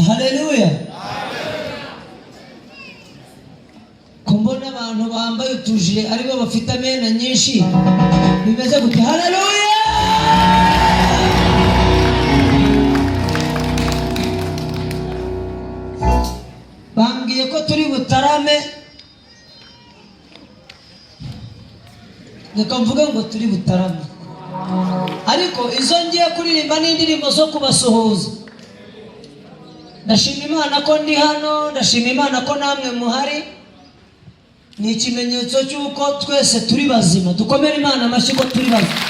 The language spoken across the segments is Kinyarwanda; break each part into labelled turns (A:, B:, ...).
A: Haleluya! Ko mbona abantu bambaye utujire aribo bafite amena nyinshi, bimeze gute? Haleluya! Bambwiye ko turi butarame. Reka mvuge ngo turi butarame, ariko izo ngiye kuririmba ni indirimbo zo kubasuhuza. Ndashima Imana ko ndi hano, ndashima Imana ko namwe muhari. Ni ikimenyetso cy'uko twese turi bazima. Dukomere Imana amashyi ko turi bazima.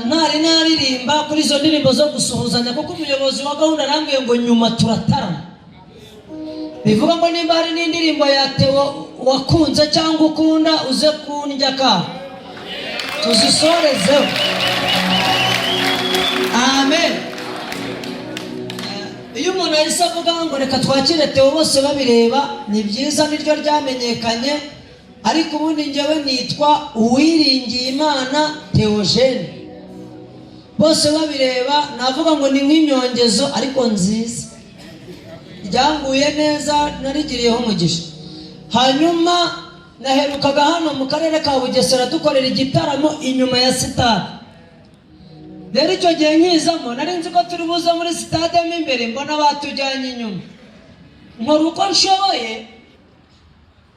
A: Ntari naririmba kuri izo ndirimbo zo gusuhuzanya, kuko umuyobozi wa gahunda arambwiye ngo nyuma turatarama. Bivuga ngo nimba hari n'indirimbo ya Theo wakunze cyangwa ukunda, uze kundya ka tuzisorezeho. Amen. Iyo umuntu yahise avuga ngo reka twakire Theo bose babireba, ni byiza, niryo ryamenyekanye. Ariko ubundi njyewe nitwa Uwiringiye Imana Theogene. Bose babireba navuga ngo ni nk'inyongezo, ariko nziza, ryanguye neza, narigiriyeho umugisha. Hanyuma naherukaga hano mu karere ka Bugesera dukorera igitaramo inyuma ya sitade. Rero icyo gihe nkizamo nari nzi ko turi buze muri sitade mo imbere, mbona batujyanye inyuma. Nkora uko nshoboye,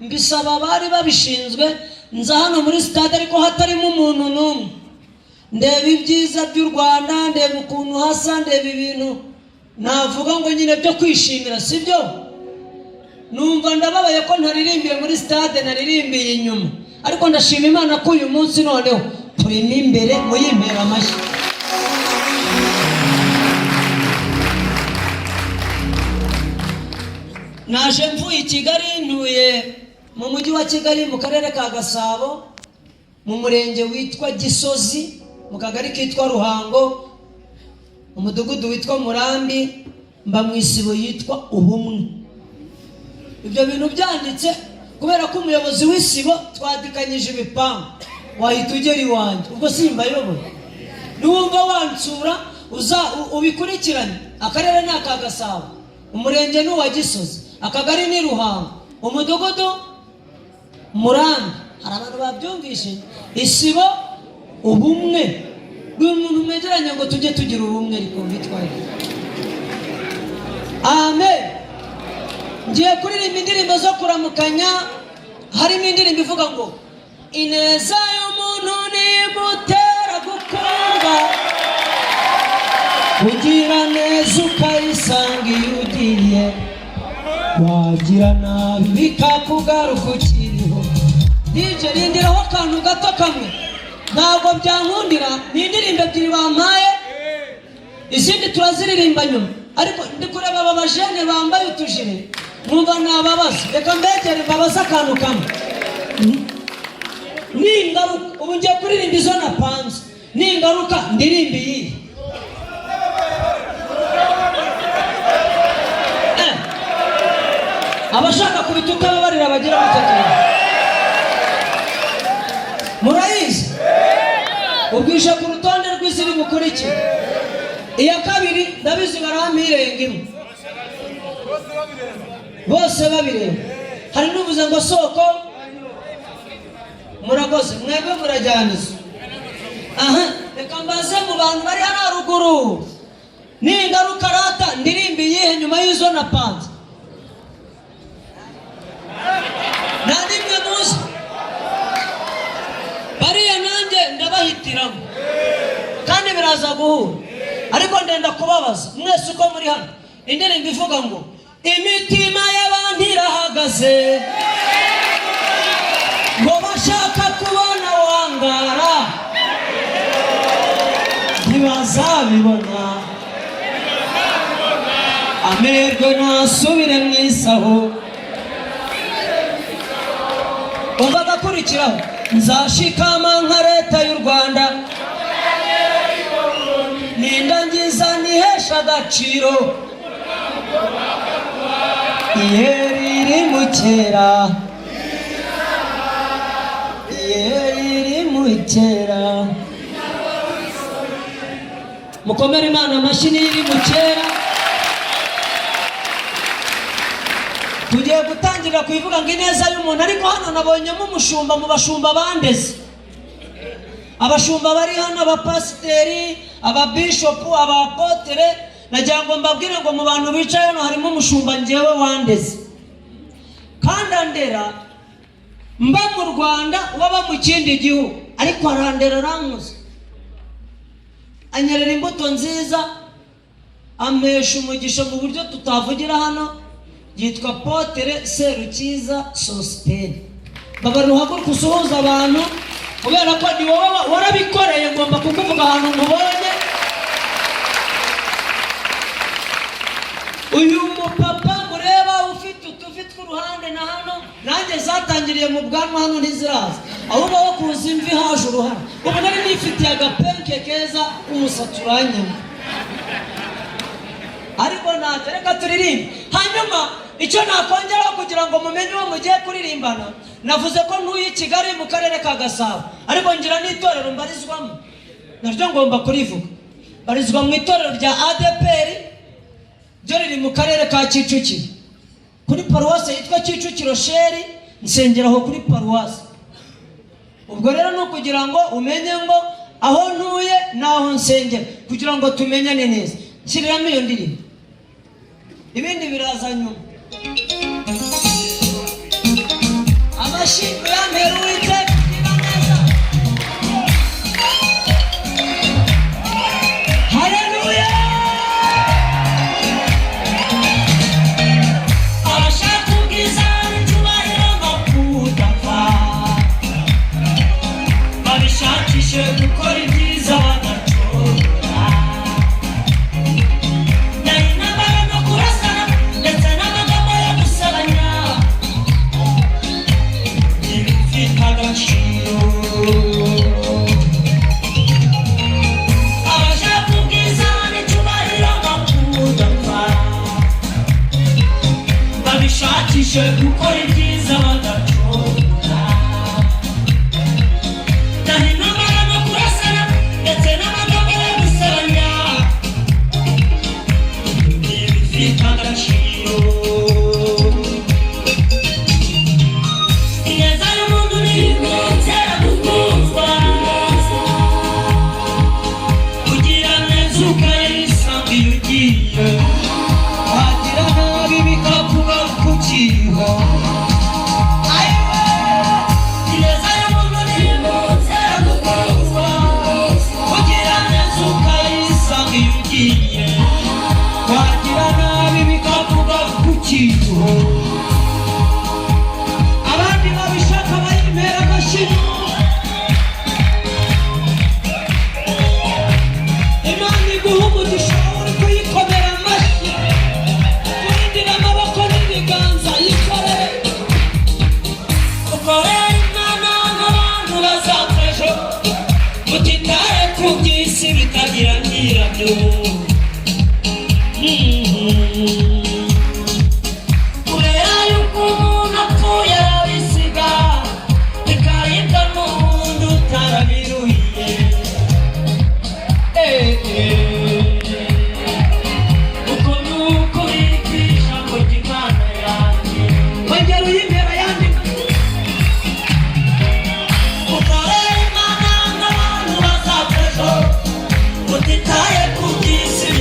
A: mbisaba abari babishinzwe, nza hano muri sitade ariko hatarimo umuntu n'umwe. Ndeba ibyiza by'u Rwanda, ndeba ukuntu hasa, ndeba ibintu navuga ngo nyine byo kwishimira, sibyo? Numva ndababaye ko ntaririmbiye muri sitade, naririmbiye inyuma. Ariko ndashima Imana ko uyu munsi noneho turimo imbere. Muyimpera amashyi. Naje mvuye i Kigali, ntuye mu mujyi wa Kigali, mu karere ka Gasabo, mu murenge witwa Gisozi, mu kagari kitwa Ruhango, umudugudu witwa Murambi, mba mu isibo yitwa Ubumwe. Ibyo bintu byanditse kubera ko umuyobozi w'isibo twadikanyije ibipangu, wahita ugera iwanjye. Ubwo simbayoboye, niwumva wansura uza ubikurikirane. Akarere ni aka Gasabo, umurenge ni uwa Gisozi, akagari ni Ruhango, umudugudu Murambi. Hari abantu babyumvishe? Isibo Ubumwe. Buri muntu mwegeranye ngo tujye tugira ubumwe, ariko bitwaye. Amen. Ngiye kuririmba indirimbo zo kuramukanya, harimo indirimbo ivuga ngo ineza y'umuntu nimutera gukundwa, ugira neza ukayisanga iyo ugiye, wagira nabi bikakugaruka ukiriho. DJ, rindiraho akantu gato kamwe, ntabwo byankundira. Ni indirimbo ebyiri bampaye, izindi turaziririmba nyuma. Ariko ndi kureba aba bajene bambaye utujire, nkumva nababaza. Reka mbegere mbabaze akantu kamwe. Ningaruka, ubu ngiye kuririmba izo napanze, ningaruka ndirimba iyihe? Abashaka kubita utababarira bagira batatu, murayizi. Ubwije ku rutonde rw'iziri bukurikira iya kabiri, ndabizi barampirenga imwe. Bose babireba, hari n'uvuze ngo soko. Murakoze mwebwe, murajyana izo. Aha reka mbaze mu bantu bari hano haruguru, ningaruka rata ndirimba iyihe nyuma y'izo napanze? Nta nimwe muzi? Bariya nanjye ndabahitiramo kandi biraza guhura. Ariko ndenda kubabaza mwese uko muri hano, indirimbo ivuga ngo imitima y'abantu irahagaze, ngo bashaka kubona wangara, ntibazabibona. Amerwe ntasubire mu isaho. Umva agakurikiraho: nzashikama nka leta y'u Rwanda, nindangiza nihesha agaciro. Iyeri iri mu kera, iyeri iri mu kera. Mukomere Imana amashyi niyo iri mu kera. Tugiye gutangira kuyivuga ngo ineza y'umuntu, ariko hano nabonyemo umushumba mu bashumba bandeze. Abashumba bari hano, abapasiteri, ababishopu, abapotere, nagira ngo mbabwire ngo mu bantu bicaye hano harimo umushumba ngewe wandeze, kandi andera mba mu Rwanda, waba mu kindi gihugu, ariko arandera, arankuza, anyerera imbuto nziza, ampesha umugisha mu buryo tutavugira hano. Yitwa Apotre Serukiza Sositene. Babarira, uhaguruke usuhuza abantu, kubera ko ni wowe warabikoreye, ngomba kukuvuga ahantu nkubonye. Uyu mupapa mureba ufite utuvi tw'uruhande na hano, nanjye zatangiriye mu bwanwa, hano ntiziraza, ahubwo wo kuza imvi haje uruhara. Ubu nari nifitiye agapenke keza, umusatsi uranyama, ariko ntacyo, reka turirimbe. Hanyuma icyo nakongeraho kugira ngo mumenye uwo mugiye kuririmbana, navuze ko ntuye i Kigali mu karere ka Gasabo, ariko ngira n'itorero mbarizwamo, naryo ngomba kurivuga. Mbarizwa mu itorero rya ADEPR, ryo riri mu karere ka Kicukiro, kuri paruwasi yitwa Kicukiro Sheri, nsengera aho kuri paruwasi. Ubwo rero ni ukugira ngo umenye ngo aho ntuye n'aho nsengera, kugira ngo tumenyane neza. Nshyiriramo iyo ndirimbo, ibindi biraza nyuma. Amashyi uyampera Uwiteka ugira neza. Haleluya! Abashaka ubwiza n'icyubahiro no kudapfa, babishakishe gukora ibyiza badacogora. Nari intambara no kurasana ndetse n'amagambo yo gusebanya ntibifite agaciro. Abashaka ubwiza n'icyubahiro no kudapfa, babishakishe gukora ibyiza badacogora. Nari intambara no kurasana ndetse n'amagambo yo gusebanya ntibifite agaciro. Ineza y'umuntu ntibimutera gukundwa, kugira neza ukayisanga iyo ugiye, wagira nabi bikakuba kukiho. Ineza y'umuntu ntibimutera gukundwa, kugira neza ukayisanga iyo ugiye, wagira nabi bikakuba kukiho. Abandi babishaka bayimpera amashyi. Imana iguha umugisha wowe uri kuyikomera amashyi, kurindira amaboko n'ibiganza, yikorere, ukorere Imana nk'abantu bazapfa ejo, utitaye ku by'isi bitagira nyirabyo. Kubera yuko umuntu apfuye arabisiga, bikaribwa n'uwundi utarabiruhiye. Uko ni ukuri kw'ijambo ry'Imana yanjye. Ongera uyimpera ayandi. Ukorere Imana nk'abantu bazapfa ejo, utitaye ku by'isi.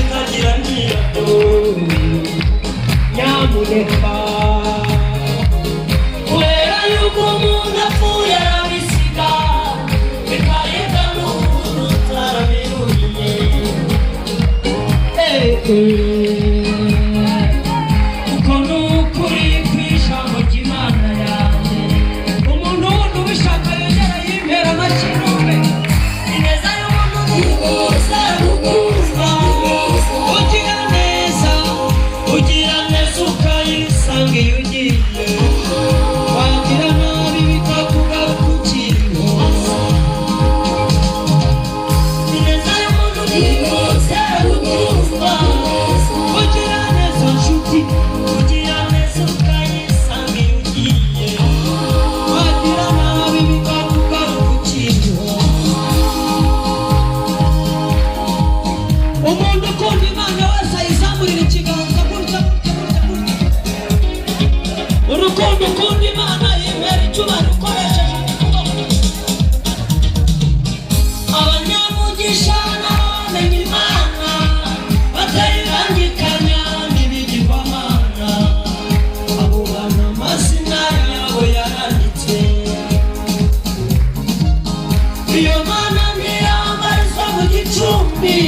A: Iyo Mana ntiyambarizwa mu gicumbi,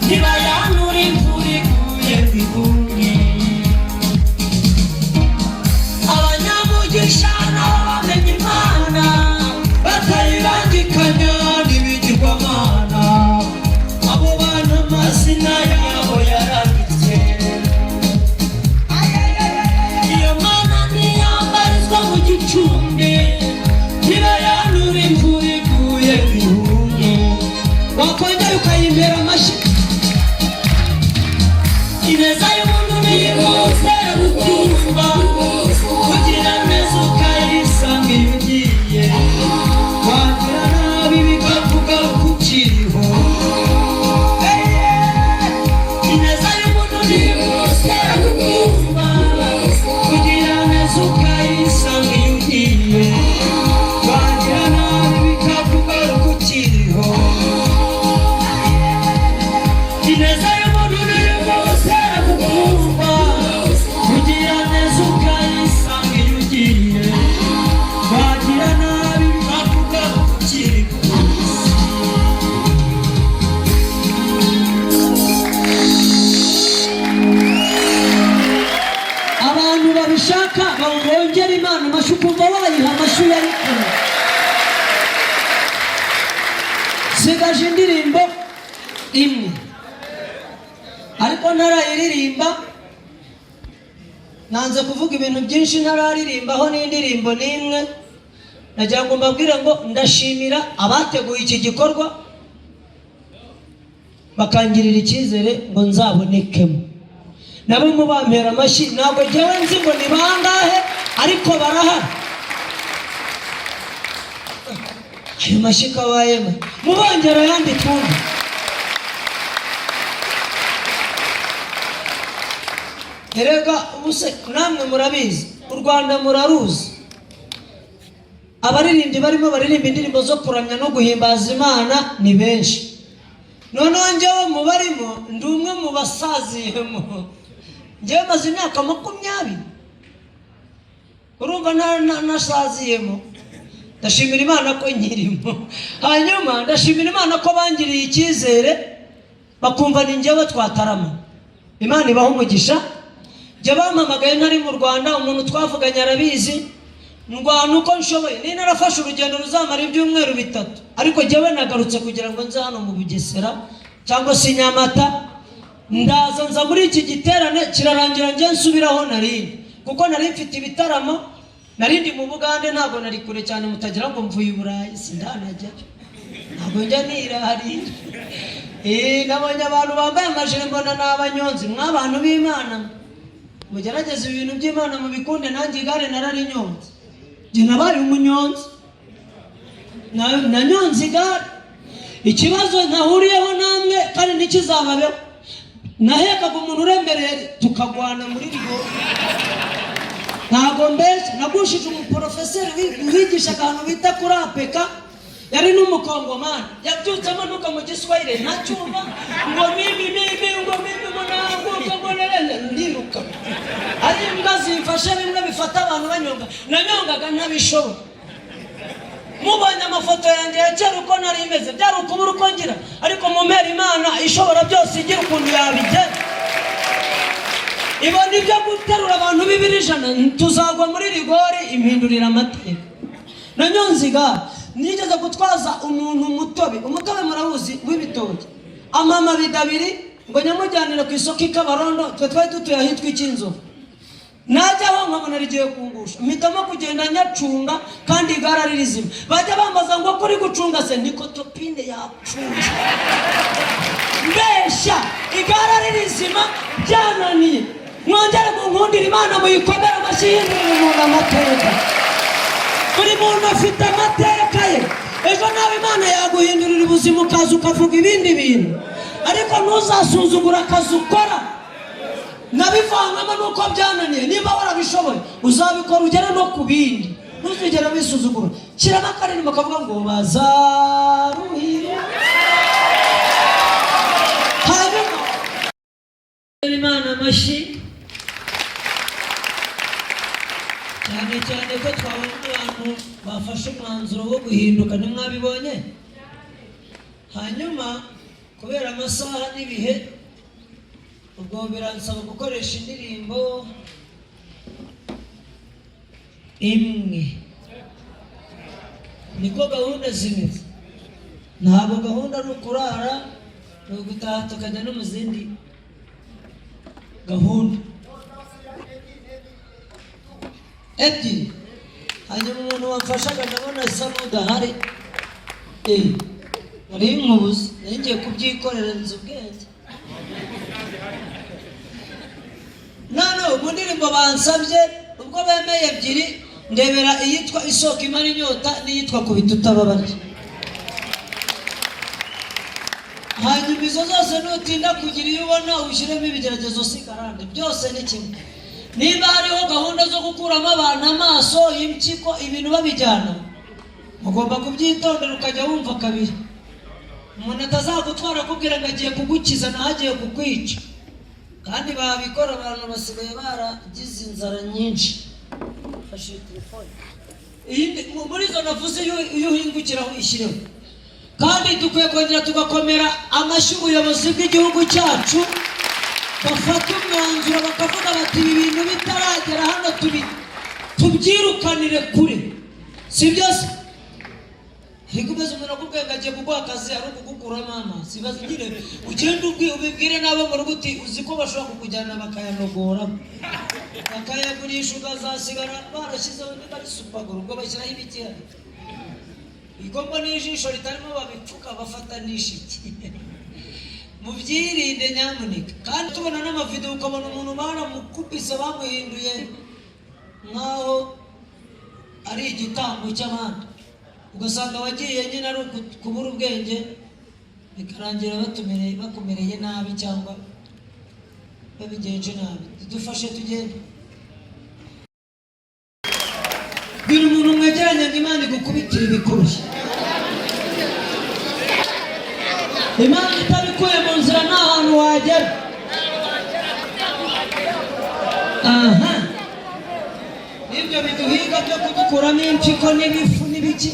A: ntibayanura imvura iguye ngo ihunge. Abanyamugisha nabo bamenye Imana batayibangikanya n'ibigirwamana. Abo bantu amazina yabo yaranditse. Iyo Mana ntiyambarizwa mu gicumbi, ntibayanura imvura iguye ngo ihunge. Wakongera ukayimbera amashyi. Ineza y'umuntu niyihuse gukumva, kugira neza ukayisanga iyo ugiye, wagira nabi bikavuga ko ukiriho. Ineza y'umuntu niyihuse gukumva, kugira neza ukayisanga iyo ugiye, wagira nabi bikavuga ko ukiriho. Ineza y'umuntu niyihuse gukumva, kugira neza ukayisanga iyo ugiye, wagira nabi bikavuga ko ukiriho. Abantu babishaka bongera Imana amashyi, ukumva wayiha amashyi uyayikora. Sigaje indirimbo imwe ariko ntarayiririmba. Nanze kuvuga ibintu byinshi ntararirimbaho n'indirimbo n'imwe. Nagira ngo mbabwire ngo ndashimira abateguye iki gikorwa bakangirira icyizere ngo nzabonekemo. Nabo mubampera amashyi. Ntabwo njyewe nzi ngo ni bangahe, ariko barahari. Ayo mashyi kabayemo, mubongera ayandi twumve. Erega ubuse namwe murabizi, u Rwanda muraruzi. Abaririmbyi barimo baririmba indirimbo zo kuramya no guhimbaza Imana ni benshi. Noneho njyewe mu barimo ndi umwe mu basaziyemo. Njyewe maze imyaka 20, urumva nasaziyemo. Ndashimira Imana ko nkirimo. Hanyuma ndashimira Imana ko bangiriye icyizere bakumva ni njyewe twatarama. Imana ibaha umugisha. Njye bampamagaye ntari mu Rwanda, umuntu twavuganye arabizi. Ndwana uko nshoboye, ni narafashe urugendo ruzamara ibyumweru 3, ariko njyewe nagarutse kugira ngo nze hano mu Bugesera cyangwa se i Nyamata. Ndaza nza muri iki giterane kirarangira, njye nsubiraho narindi, kuko nari mfite ibitaramo. Narindi mu Bugande, ntabwo nari kure cyane, mutagira ngo mvuye i Burayi, sindanajyayo, ntabwo njya nirarira. Nabonye abantu bambaye amajire mbona ni abanyonzi. Mw'abantu b'Imana, mugerageze ibintu by'Imana mubikunde. Nanjye igare nararinyonze, njye nabaye umunyonzi, nanyonze igare. Ikibazo ntahuriyeho namwe kandi ntikizababeho, nahekaga umuntu uremereye tukagwana muri rigori. Ntabwo mbese nagushije umuporofeseri wigishaga ahantu bita kuri APK, yari n'umukongomani. Yabyutse amanuka mu Giswahili ntacyumva, ngo mimi mimi, ngo mimi, ngo nanguka, ngo nerene, ndiruka ari imbwa zimfashe. Bimwe bifata abantu banyonga, nanyongaga ntabishobora. Mubonye amafoto yanjye ya kera uko nari imeze, byari ukubura uko ngira, ariko mumpera Imana ishobora byose igira ukuntu yabigenza, ibona ibyo guterura abantu b'ibiro 100 tuzagwa muri rigori, impindurira amateka. Nanyonze igare, nigeze gutwaza umuntu umutobe, umutobe murawuzi w'ibitoki, amamabido 2 ngo nyamujyanire ku isoko i Kabarondo. Twe twari dutuye ahitwa Icyinzovu. Najyaho nkabona rigiye kungusha, mpitamo kugenda nyacunga kandi igare ari rizima. Bajya bambaza ngo kuri gucunga se, niko topine yapfuye, mbeshya igare ari rizima byananiye. Mwongere munkundire Imana, muyikomere amashyi, yindurire umuntu amateka. Buri muntu afite amateka ye. Ejo nawe Imana yaguhindurira ubuzima, ukaza ukavuga ibindi bintu, ariko ntuzasuzugure akazi ukora. Nabivangamo nuko byananiye. Niba warabishoboye uzabikora ugere no ku bindi, ntuzigere wisuzugura. Shyiramo akaririmbo kavuga ngo bazaruhire. Hanyuma Imana amashyi cyane cyane ko twabonye abantu. abantu bafashe umwanzuro wo guhinduka, ntimwabibonye? Hanyuma kubera amasaha n'ibihe, ubwo biransaba gukoresha indirimbo imwe. Niko gahunda zimeze. Ntabwo gahunda ari ukurara, ni ugutaha tukajya no mu zindi gahunda ebyiri. Hanyuma umuntu wamfashaga ndabona asa n'udahari. Nari nkubuze, nari ngiye kubyikorera, nzi ubwenge. None mu ndirimbo bansabye, ubwo bemeye ebyiri, ndebera iyitwa "Isoko imara inyota" n'iyitwa "Kubita utababarira". Hanyuma izo zose nutinda kugira iyo ubona ushyiremo ibigeragezo sigarande, byose ni kimwe. Niba hariho gahunda zo gukuramo abantu amaso, impyiko, ibintu babijyana, ugomba kubyitondera, ukajya wumva kabiri. Umuntu atazagutwara akubwira ngo agiye kugukiza, naho agiye kukwica. Kandi babikora, abantu basigaye baragize inzara nyinshi. Fashe iyi telefone. Muri izo navuze, iyo uhingukiraho ishyireho. Kandi dukwiye kongera tugakomera amashyi ubuyobozi bw'igihugu cyacu, bafata umwanzuro bakavuga bati: "Ibi bintu bitaragera hano tubyirukanire kure." Si byose, ariko umeze umuntu akubwiye ngo agiye kuguha akazi ari ukugukuramo amazi. Ibaze nyine ugende ubibwire n'abo mu rugo uti: "Uzi ko bashobora kukujyana bakayanogoramo, bakayagurisha, ukazasigara barashyizeho niba ari supaguru, ubwo bashyiraho ibikihari igomba n'ijisho ritarimo, babipfuka bafatanisha iki?" Mubyirinde nyamuneka. Kandi tubona n'amavidewo, ukabona umuntu baramukubise, bamuhinduye nk'aho ari igitambo cy'abandi, ugasanga wagiye nyine ari kubura ubwenge, bikarangira bakumereye nabi cyangwa babigenje nabi. Dufashe tugende. Bwira umuntu mwegeranye ngo Imana igukubitire ibikurushya. Imana itabikuye mu nzira nta hantu wagera. Aha n'ibyo biduhiga byo kudukuramo impyiko n'ibifu n'ibiki,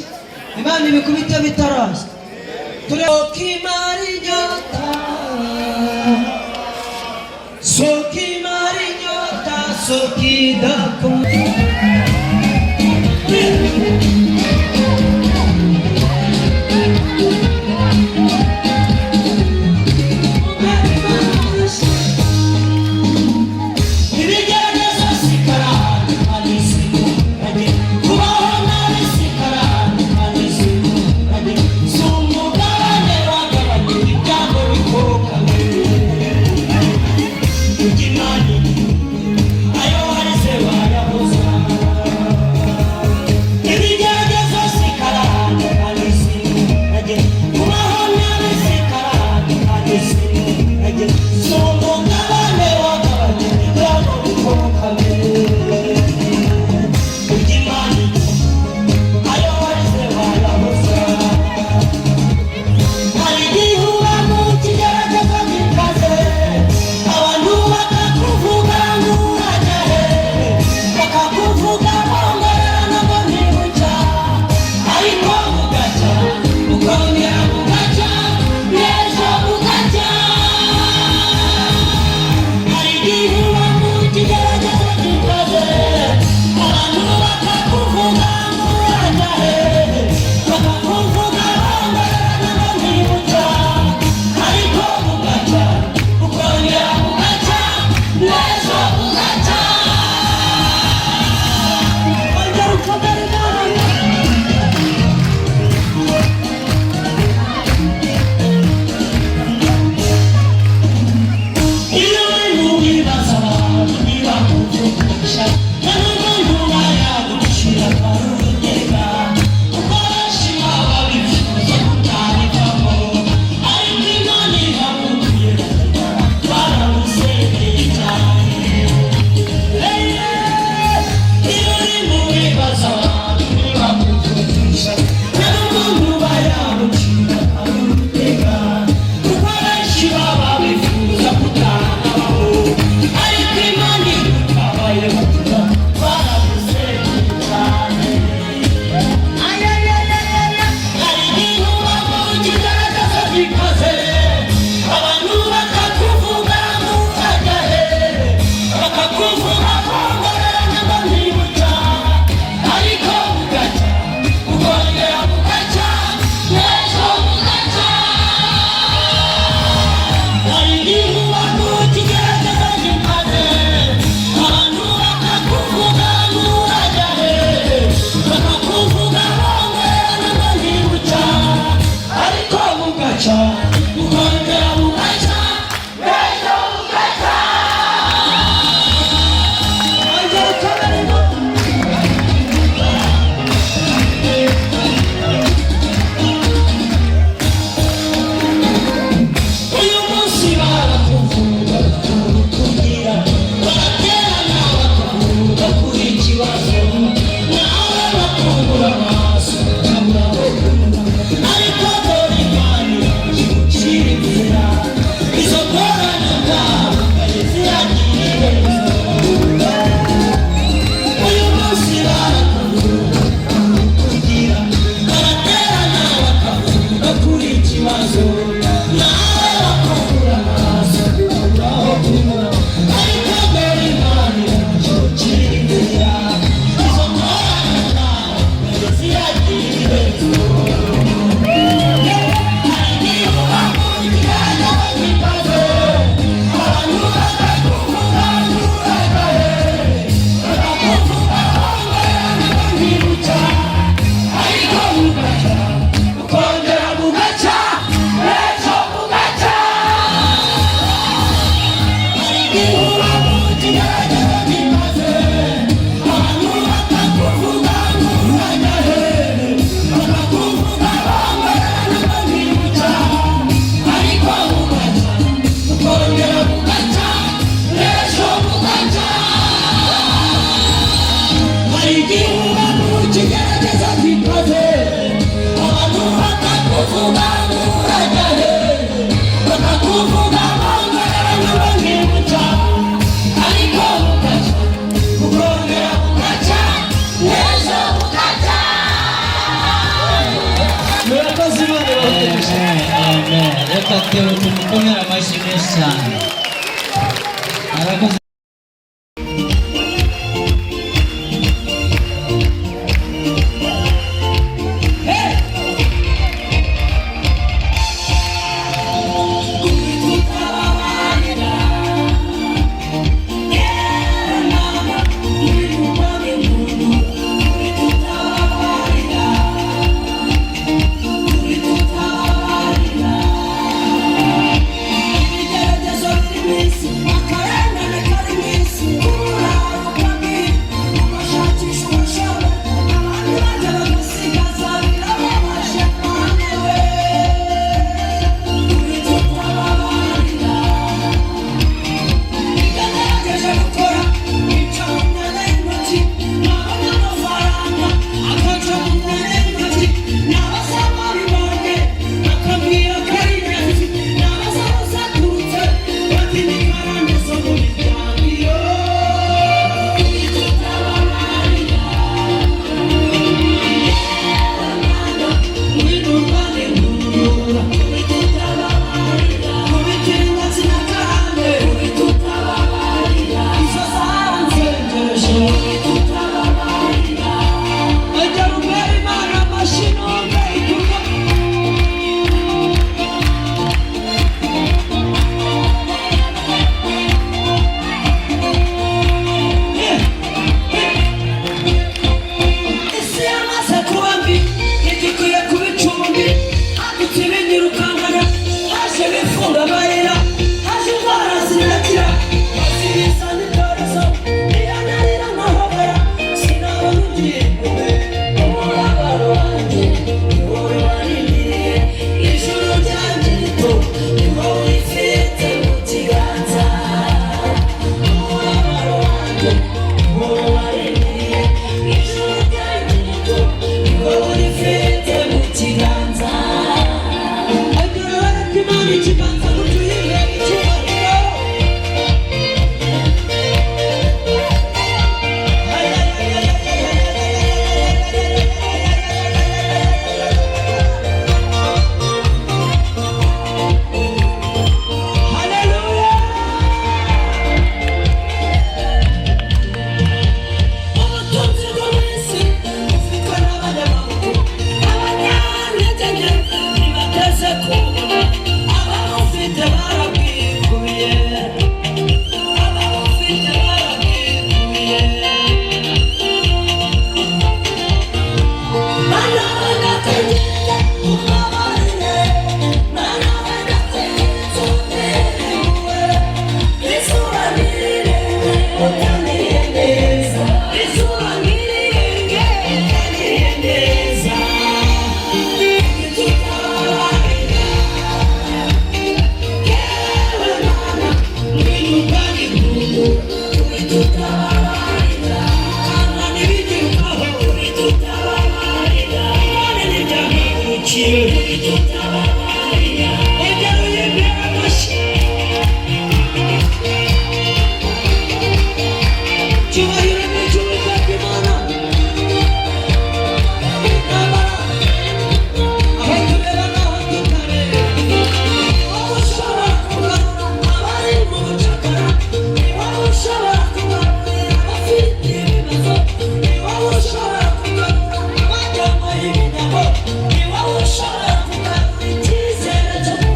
A: Imana ibikubite bitaraza. Tureba imara inyota, soko imara inyota, soko idakunda. Ibigeragezo sikarani, kubaho nabi sikarani, si umugabane wagabanye ibyago bikoka. Ujya Imana ayo warize wayahoza. umugisha.
B: Amen, amen. Reka Theo tumukomere amashyi menshi cyane. Arakoze.
A: Ibigeragezo biri mu isi, akarengane kari mu isi, kubura ukabwira, ugashakisha ubushome, abandi bajya bagasigaza, birababaje Mana we. Uri tutababarira. Ibyo nagerageje gukora bica mu myanya y'intoki, nabona amafaranga akaca mu myanya y'intoki, nabaza babibonye bakambwira ko ari ingenzi, nabaza aho zaturutse bati ni karande zo mu miryango. Iyo tutababarira, ngwino urwane inkundura, kubitira ingazi na karande, izo zaranzengereje. Ongera umbere Imana amashyi numve ituruka. Isi yamaze kuba mbi, ntigikwiye kuba icumbi. Hadutse ibinyirukankana, haje ibifunga amarira, haje indwara zidakira, bazibizana ibyorezo. Niyo narira nkahobera, sinabona ugiye kure. Umubabaro wanjye ni wowe warindiriye, ijuru ryanjye rito ni wowe urifite mu kiganza. Umubabaro wanjye ni wowe warindiriye, ijuru ryanjye rito ni wowe urifite mu kiganza. Agira wereke Imana ikiganza ngo tuyihe icyubahiro. Ay, ay, ay, ay, ay, ay, ay, ay, ay, ay, ay, ay, ay, ay, ay, ay. Haleluya! Ubutunzi bwo mu isi bufitwe n'abanyamaboko, abanyantege nke ntibateze kubona. Ababufite barabwikubiye, ababufite barabwikubiye. Mana wadategetse umbabarire, Mana wadategetse untere, izuba ntirirenge utangiriye neza, izuba ntirirenge utangiriye neza. Tutababarira, yewe Mana, ngwino urwane impundu, tutababarira. Kana ntibigirukaho, tutababarira. Imana ntibyahagurukiye, tutababarira. Ongera uyimpere amashyi. Cyubahiro ni icy'Uwiteka Imana. Intambara, aho tubera n'aho tutareba. Ni wowe ushobora kugarura abari mu bucakara, ni wowe ushobora kugarura abafite ibibazo, ni wowe ushobora kugarura abajyanywe iminyago, ni wowe ushobora kugarura icyizere.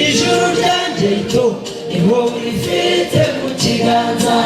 A: Ijuru ryanjye rito ni wowe urifite mu kiganza.